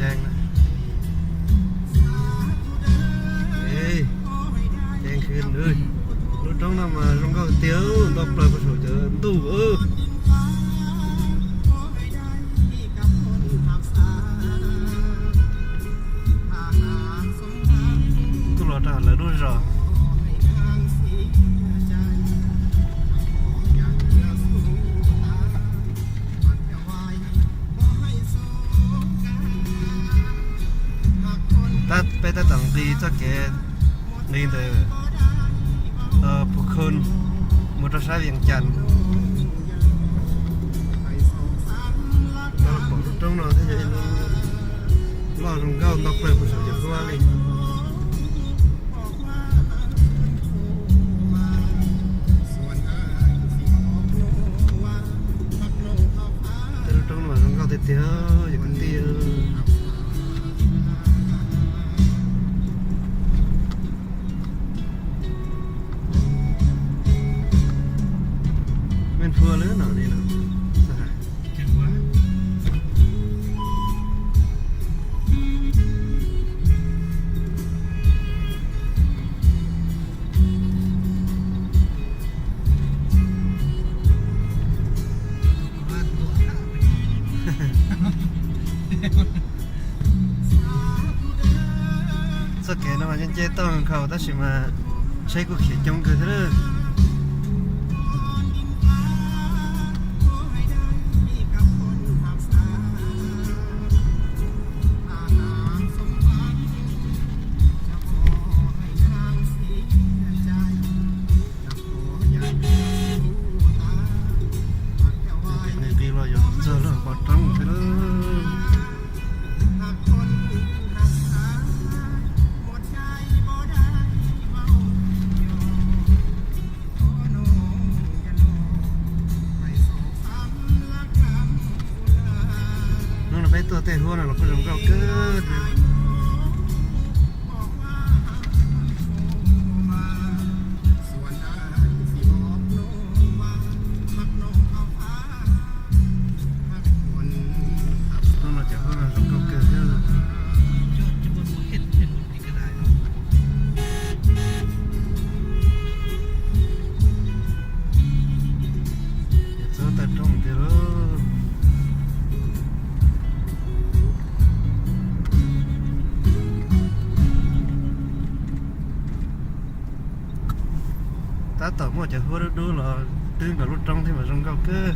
Ceeb na. Ej, ceeb khwv. Lub roob no mas zoo nkauj tiag, nto plaws puag saum cov ntuj. Tuaj los rau lawv lub zos. Tab, peb tab tom nqis txoj kev, nqis ntawm Phu Khun mus rau sab Vias Cas. Tau los pom lub roob no thiab yog ib lub loj zoo nkauj nto plaws puag saum cov huab li. Tej lub roob no zoo nkauj tiag tiag yog kwv tij. Mej phua lawm no li no. Txoj kev no mas nce nce toj nkhaus tab sis mas tsheb kuj khiav coob kawg thiab. Nqis los yuav txog lub pov roob thiab lauj. Hnub no peb tuaj tej huab no los kuj zoo nkauj kawg thiab. Hnub no cov huab no zoo nkauj kawg thiab. Txog tawm roob tiag lauj. Tab tom muaj cov huab dub dub los twb nkaus lub roob thiab mas zoo nkauj kawg.